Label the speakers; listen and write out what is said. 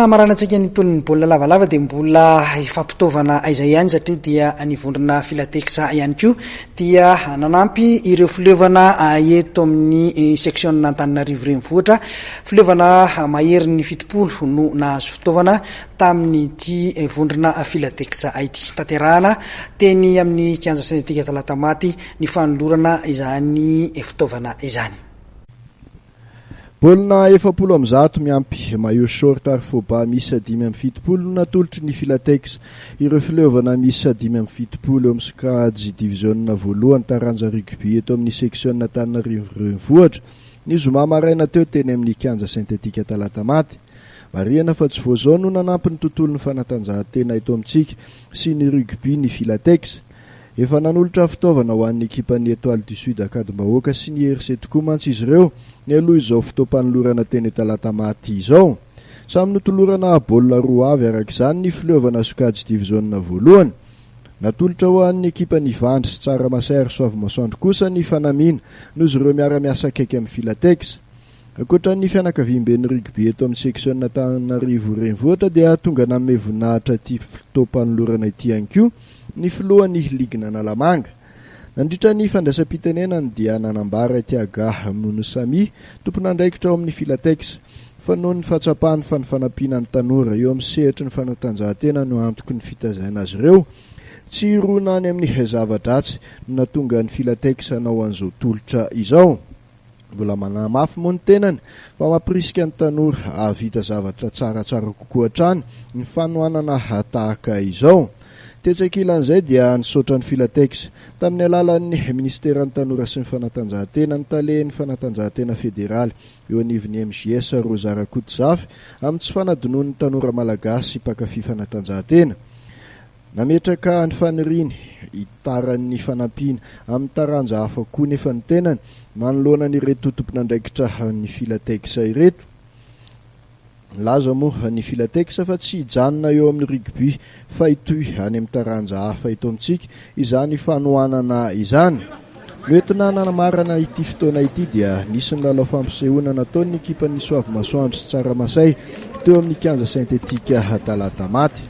Speaker 1: hamaranantsika ny tolon'ny baolina lavalava dia mbola hifampitaovana aiza ihany satria dia ny vondrona Filatex ihany koa dia nanampy ireo fileovana eto amin'ny section Antananarivo Renivohitra. Fileovana maherin'ny 70 no nahazo fitaovana tamin'ity vondrona Filatex ity. Tanterahana teny amin'ny kianja Sentetika Talatamaty ny fanolorana izany fitaovana izany.
Speaker 2: Baolina 140 miampy maillot short ary fôba miisa 75 no natolotry ny Filatex. Ireo fileovana miisa 75 eo amin'ny sokajy diviziona voalohany taranja rugby eto amin'ny seksiona Antananarivo Renivohitra, ny zoma maraina teo teny amin'ny kianja sentetika Talatamaty. Marihana fa tsy vao izao no nanampy ny tontolon'ny fanatanjahantena eto amintsika sy ny rugby ny Filatex. Efa nanolotra fitaovana ho an'ny ekipan'ny Etoile du Sud Ankadimbahoaka sy ny RC tokoa mantsy izy ireo nialoha izao fotoam-panolorana teny Talatamaty izao. Samy notolorana baolina roa avy araka izany ny fileovana sokajy diviziona voalohany. Natolotra ho an'ny ekipan'i Ivandry sy Tsaramasay ary Soavimasoandro kosa ny fanamiana noho izy ireo miara-miasa akaiky amin'ny Filatex. Ankoatra ny fianakaviamben'ny rugby eto amin'ny seksiona Antananarivo Renivohitra dia tonga nanome voninahitra ity fotoam-panolorana ity ihany koa ny filohan'ny ligin'Analamanga. Nandritra ny fandraisam-pitenenany dia nanambara i Tiaga Munusamy, tompon'andraikitra ao amin'ny Filatex, fa noho ny fahatsapany fa ny fanampiana ny tanora eo amin'ny sehatry ny fanatanjahantena no antoky ny fitaizana azy ireo tsy hirona any amin'ny zava-dratsy no nahatonga ny Filatex hanao an'izao tolotra izao. Mbola manamafy moa ny tenany fa mampirisika ny tanora hahavita zavatra tsaratsara kokoa hatrany ny fanohanana tahaka izao. Tetsy ankilan'izay dia nisaotra ny Filatex tamin'ny alalan'ny Minisiteran'ny Tanora sy ny Fanatanjahantena ny Talen'ny Fanatanjahantena Federaly eo anivon'ny MJS Rosa Rakotozafy amin'ny tsy fanadinoany ny tanora malagasy mpankafy fanatanjahantena. Nametraka ny faniriany hitaran'ny fanampiana amin'ny taranja hafa koa nefa ny tenany manoloana an'ireto tompon'andraikitra ny Filatex ireto. Nilaza moa ny Filatex fa tsy hijanona eo amin'ny rugby fa hitohy any amin'ny taranja hafa eto amintsika izany fanohanana izany. Noentina nanamarana ity fotoana ity dia nisy ny lalao fampisehoana nataon'ny ekipan'ny Soavimasoandro sy Tsaramasay teo amin'ny kianja sentetika Talatamaty.